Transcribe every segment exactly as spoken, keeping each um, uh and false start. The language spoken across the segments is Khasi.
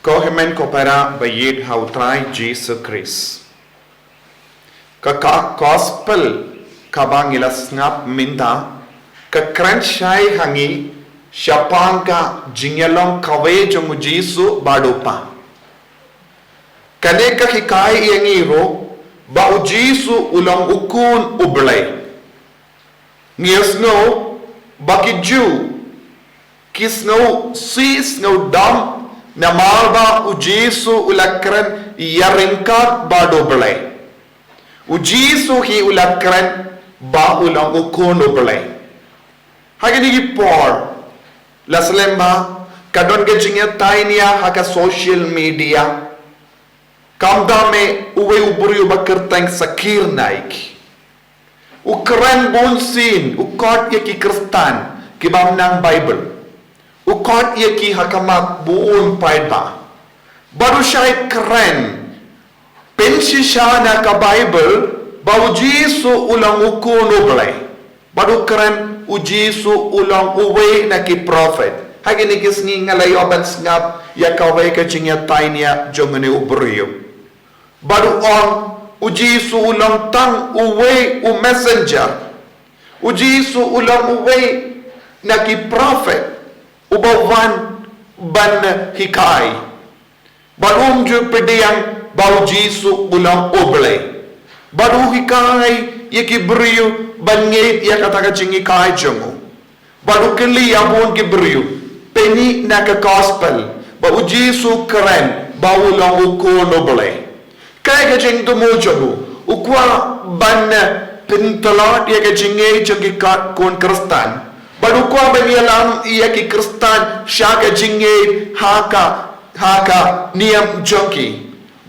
Ko hynmen ko para ba ïeit ha u Trai Jisu Khrist. Ka, ka gospel kaba ngi la sngap mynta, ka kren shai ha ngi shaphang ka jingïalong kawei jong u Jisu bad u Kpa. Kane ka hikai ïa ngi ruh ba u Jisu u long u Khun u Blei. Ngi ïohsngew ba ki Jiw ki sngew sih sngew dom namar ba u Jisu u la kren ïa ryngkat bad u Blei. U Jisu hi u la kren ba u long u Khun u Blei. Ha kine ki por la slem ba ka don ka jingïatainia ha ka social media. Kam dam eh uwei u briew ba kyrteng Zakir Naik. U kren bun sien, u khot ïa ki Khristan ki bym nang Baibl. U khot ïa ki ha khmat bun paidbah. Bad u shait kren pynshisha na ka Baibl ba u Jisu u long u Khun u Blei. Bad u kren u Jisu u long uwei na ki prophet. Ha kine ki sngi nga la ïoh ban sngap ïa kawei ka jingïatainia jong une u briew. Bad u ong u Jisu u long tang uwei u messenger. U Jisu u long uwei na ki prophet uba wan ban hikai. Bad um ju pdiang ba u Jisu u long u Blei. Bad u hikai ïa ki briew ban ngeit ïa kata ka jinghikai jong u. Bad u kylli ïa bun ki briew, peit na ka gospel ba u Jisu kren ba u long u Khun u Blei. Kaei ka jingthmu jong u? U kwah ban pyntlot ïa ka jingngeit jong ki khun Khristan. Bad u kwah ban ïalam ïa ki Khristan sha ka jingngeit ha ka, ha ka niam jong ki.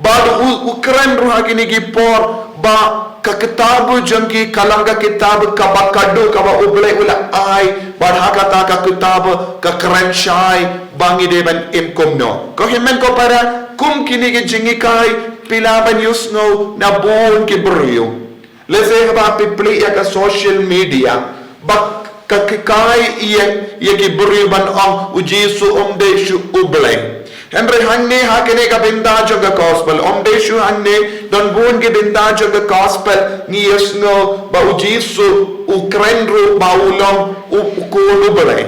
Bad u, u kren ruh ha kine ki por ba ka kitab jong ki ka long ka kitab kaba khadduh kaba u Blei u la ai, bad ha kata ka kitab ka kren shai ba ngi dei ban im kumno. Ko hynmen ko para, kum kine ki jinghikai phi lah ban ïohsngew na bun ki briew. Lehse haba phi plie ïa ka social media ba ka hikai ïa, ïa ki briew ban ong u Jisu um dei shuh u Blei. Hynrei hangne ha kane ka bynta jong ka gospel, um dei shuh hangne, don bun ki bynta jong ka gospel ngi ïohsngew ba u Jisu u kren ruh ba u long u, u Khun u Blei.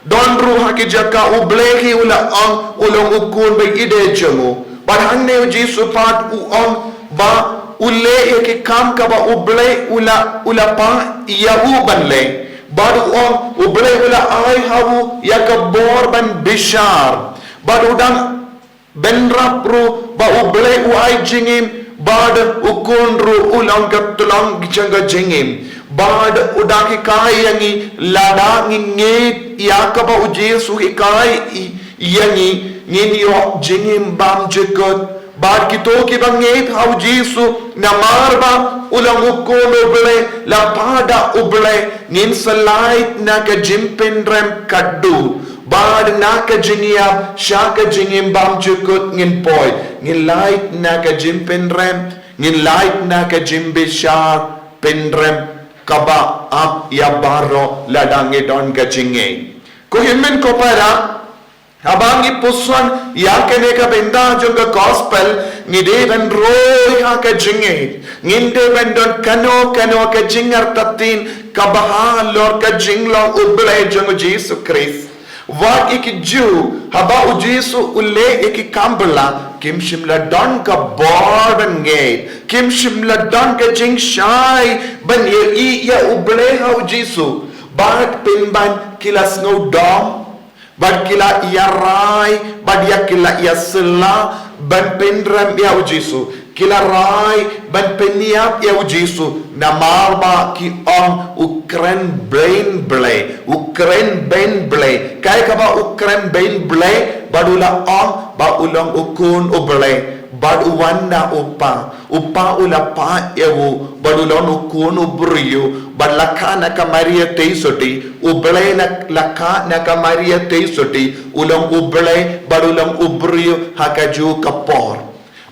Don ruh ha ki jaka u Blei hi u la ong u long u Khun ba ïeit jong u. Bad hangne u Jisu pat u ong ba u leh ïa ki kam kaba u Blei u la, u la pah ïa u ban leh. Bad u ong u Blei u la ai ha u ïa ka bor ban bishar. Bad u dang bynrap ruh ba u Blei u ai jingim, bad u Khun ruh u long ka tyllong jong ka jingim. Bad u dang hikai ïa ngi lada ngi ngeit ïa kaba u Jisu hikai ïa ngi, ngin ïoh jingim bymjukut. Bad kito kiba ngeit ha u Jisu namar ba u long u Khun u Blei, la pah da u Blei, ngin sa lait na ka jingpynrem khadduh. Bad na ka jingïap sha ka jingim bymjukut ngin poi. Ngin lait na ka jingpynrem, ngin lait na ka jingbishar pynrem kaba ap ïa baroh lada ngi don ka jingngeit. Ko hynmen ko para, haba ngi puson ïa kane ka bynta jong ka gospel, ngi dei ban roi ha ka jingngeit. Ngin dei ban don kano kano ka jingartatien kaba halor ka jinglong u Blei jong u Jisu Khrist. Wat ïa ki Jiw, haba u Jisu u leh ïa ki kam bylla, kim shym la don ka bor ban ngeit, kim shym la don ka jingshai ban ïohi ïa u Blei ha u Jisu. Bad pynban ki la sngew dom, bad ki la ïarai, bad ïa ki la ïasylla ban pynrem ïa u Jisu. Ki la rai ban pynïap ïa u Jisu namar ba ki ong u kren beiñ Blei, u kren beiñ Blei. Kaei kaba u kren beiñ Blei? Bad u la ong ba u long u Khun u Blei, bad u wan na u Kpa. U Kpa u la pah ïa u, bad u long u Khun u briew, bad la kha na ka Maria Theisotti, u Blei la, la kha na ka Maria Theisotti, u long u Blei, bad u long u briew ha kajuh ka por.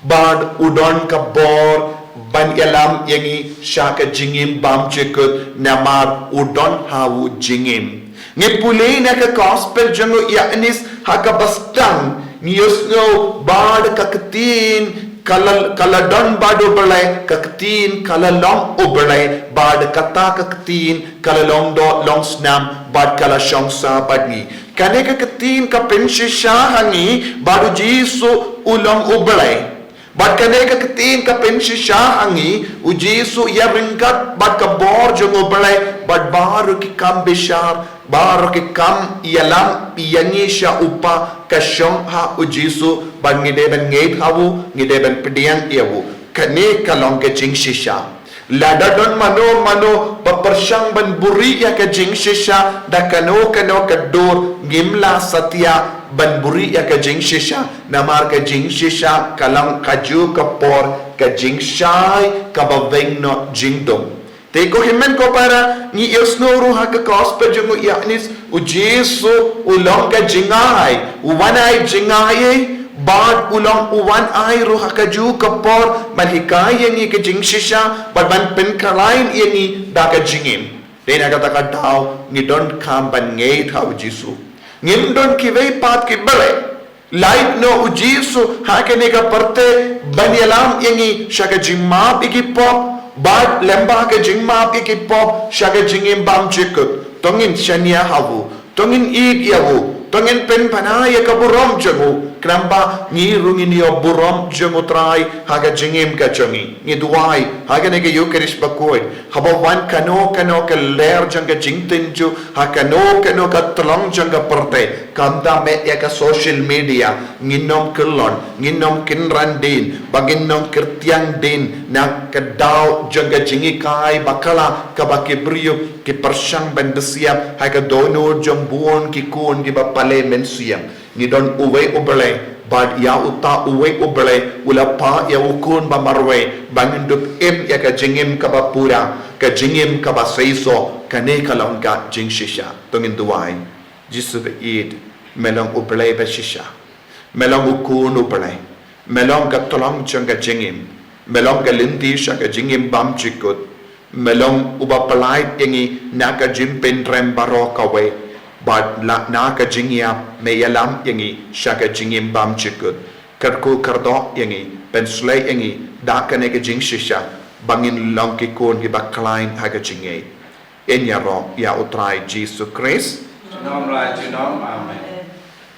Bad u don ka bor ban ïalam ïa ngi sha ka jingim bymjukut namar u don ha u jingim. Ngi pule na ka gospel jong u Ïoannis ha kaba sdang, Ngi ïohsngew ba da ka ktien ka la, ka la don bad U Blei, ka ktien ka la long U Blei, bad kata ka ktien ka la long doh long snam, bad ka la shong sah bad ngi. Kane ka ktien ka pynshisha ha ngi ba U Jisu u long U Blei. Bad kane ka ktien ka pynshisha ha ngi, U Jisu ïaryngkat bad ka bor jong U Blei, bad baroh ki kam bishar, baroh ki kam ïalam ïa ngi sha U Kpa ka shong ha U Jisu, bad ngi dei ban ngeit ha u, ngi dei ban pdiang ïa u. Kane ka long ka jingshisha. Lada don mano mano ba pyrshang ban buhrieh ïa ka jingshisha da kano kano ka dur, ngim lah satia ban buhrieh ïa ka jingshisha. Namar ka jingshisha ka long kajuh ka por ka jingshai kaba weng noh jingdum. Te ko hynmen ko para, ngi ïohsngew ruh ha ka gospel jong u Ïoannis, U Jisu u long ka jingai, u wan ai jingai, bad u long u wan ai ruh ha kajuh ka por ban hikai ïa ngi ka jingshisha, bad ban pynkhlaiñ ïa ngi da ka jingim. Te na kata ka daw ngi donkam ban ngeit ha U Jisu. Ngim don kiwei pat ki blei. Lait noh U Jisu ha kane ka pyrthei ban ïalam ïa ngi sha ka jingmap ïa ki pop, bad lyngba ka jingmap ïa ki pop sha ka jingim bymjukut. To ngin shaniah ha u, to ngin ïeit ïa u, to ngin pynbna ïa ka burom jong u, khnang ba ngi ruh ngin ïoh burom jong U Trai ha ka jingim ka jong ngi. Ngi duwai ha kane ka Ïukharist bakhuid, haba wan kano kano ka lyer jong ka jingtynjuh ha kano kano ka tyllong jong ka pyrthei, khamtam eh ïa ka social media, ngin ym kyllon, ngin ym kynran dien, ba ngin ym kyrtiang dien na ka daw jong ka jinghikai bakla kaba ki briew ki pyrshang ban bisiap ha ka dohnud jong bun ki khun kiba pale mynsiem. Ngi don uwei U Blei, bad ïa uta uwei U Blei u la phah ïa U Khun ba marwei ba ngin dup im ïa ka jingim kaba pura, ka jingim kaba seisoh. Kane ka long ka jingshisha. To ngin duwai. Jisu ba ïeit, me long U Blei ba shisha. Me long U Khun U Blei. Me long ka tyllong jong ka jingim. Me long ka lynti sha ka jingim bymjukut. Me long uba pyllait ïa ngi na ka jingpynrem baroh kawei, bad la na ka jingïap me ïalam ïa ngi sha ka jingim bymjukut. Kyrkhu kyrdoh ïa ngi, pynshlei ïa ngi da kane ka jingshisha, ba ngin long ki khun kiba khlaiñ ha ka jingngeit. Ngin ïaroh ïa U Trai Jisu Khrist. Junom la junom. Amen.